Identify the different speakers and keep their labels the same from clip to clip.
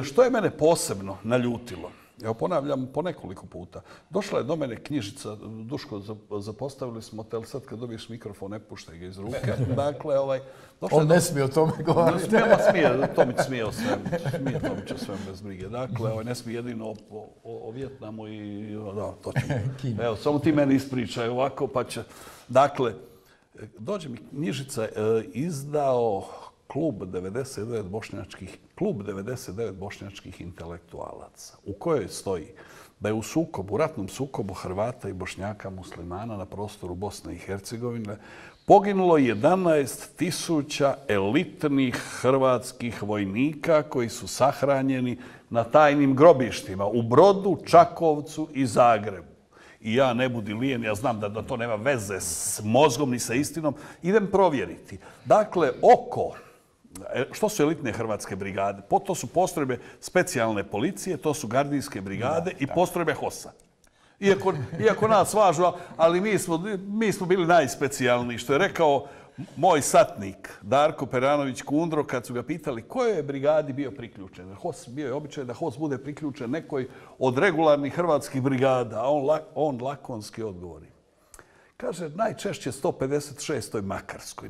Speaker 1: Što je mene posebno naljutilo? Evo ponavljam po nekoliko puta. Došla je do mene knjižica, Duško, zapostavili smo te, ali sad kad dobiješ mikrofon ne puštaj ga iz ruke. Dakle,
Speaker 2: on ne smije o tome govoriti.
Speaker 1: Smije, Tomić smije o svemu. Smije Tomić o svemu bez brige. Dakle, ne smije jedino o Vijetnamu i da, to ćemo. Evo, samo ti meni ispričaj ovako, pa će. Dakle, dođe mi knjižica, izdao Klub 99 bošnjačkih intelektualaca, u kojoj stoji da je u ratnom sukobu Hrvata i Bošnjaka muslimana na prostoru Bosne i Hercegovine poginulo 11.000 elitnih hrvatskih vojnika koji su sahranjeni na tajnim grobištima u Brodu, Čakovcu i Zagrebu. I ja ne budi lijen, ja znam da to nema veze s mozgom ni sa istinom, idem provjeriti. Dakle, što su elitne hrvatske brigade? To su postrojbe specijalne policije, to su gardijske brigade i postrojbe HOS-a. Iako nas važu, ali mi smo bili najspecijalniji. Što je rekao moj satnik Darko Peranović Kundro kad su ga pitali kojoj je brigadi bio priključen. Bio je običaj da HOS bude priključen nekoj od regularnih hrvatskih brigada, a on lakonski odgovori. Kaže, najčešće 156. Makarskoj,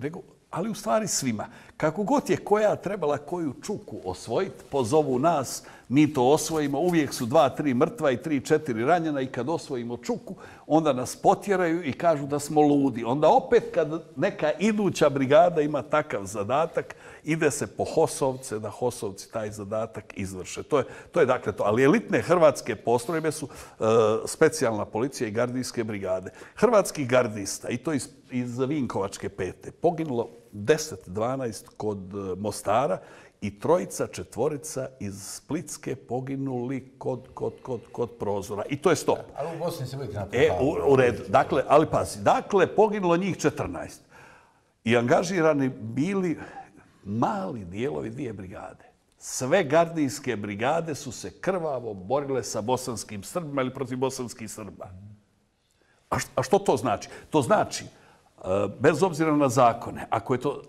Speaker 1: ali u stvari svima. Kako god je koja trebala koju čuku osvojiti, pozovu nas, mi to osvojimo, uvijek su 2-3 mrtva i 3-4 ranjena i kad osvojimo čuku, onda nas potjeraju i kažu da smo ludi. Onda opet kad neka iduća brigada ima takav zadatak, ide se po HOS-ovce, da HOS-ovci taj zadatak izvrše. To je dakle to. Ali elitne hrvatske postrojbe su specijalna policija i gardijske brigade. Hrvatskih gardista, i to iz Vinkovačke pete, poginulo 10-12 kod Mostara i 3-4 iz Splitske poginuli kod Prozora. I to je stop.
Speaker 2: Ali u Bosni se uvijek napravljaju.
Speaker 1: U redu. Dakle, ali pazi, poginulo njih 14. I angažirani bili mali dijelovi 2 brigade. Sve gardijske brigade su se krvavo borile sa bosanskim Srbima ili protiv bosanskih Srba. A što to znači? To znači, bez obzira na zakone,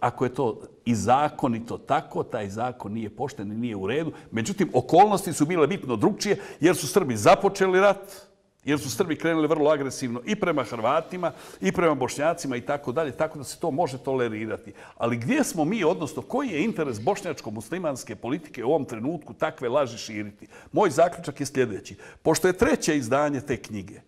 Speaker 1: ako je to i zakonito tako, taj zakon nije pošten i nije u redu. Međutim, okolnosti su bile bitno drugčije jer su Srbi započeli rat, jer su Srbi krenuli vrlo agresivno i prema Hrvatima i prema Bošnjacima i tako dalje, tako da se to može tolerirati. Ali gdje smo mi, odnosno koji je interes bošnjačko-muslimanske politike u ovom trenutku takve laži širiti? Moj zaključak je sljedeći. Pošto je 3. izdanje te knjige,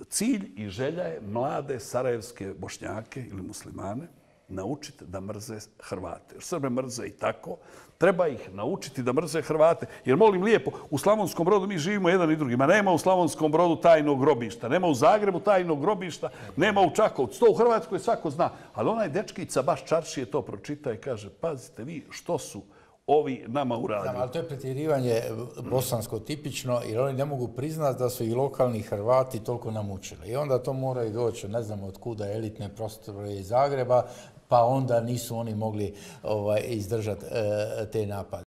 Speaker 1: cilj i želja je mlade sarajevske Bošnjake ili muslimane naučiti da mrze Hrvate. Jer Srbe mrze i tako. Treba ih naučiti da mrze Hrvate. Jer molim lijepo, u Slavonskom Brodu mi živimo jedan i drugi. Nema u Slavonskom Brodu tajnog grobišta. Nema u Zagrebu tajnog grobišta. Nema u Čakovcu. To u Hrvatskoj svako zna. Ali onaj dečkica baš čaršije to pročita i kaže, pazite vi što su ovi nama uradili.
Speaker 2: Ali to je pretjerivanje bosansko tipično jer oni ne mogu priznati da su i lokalni Hrvati toliko namučili. I onda to moraju doći, ne znam od kuda, elitne prostore iz Zagreba, pa onda nisu oni mogli izdržati te napade.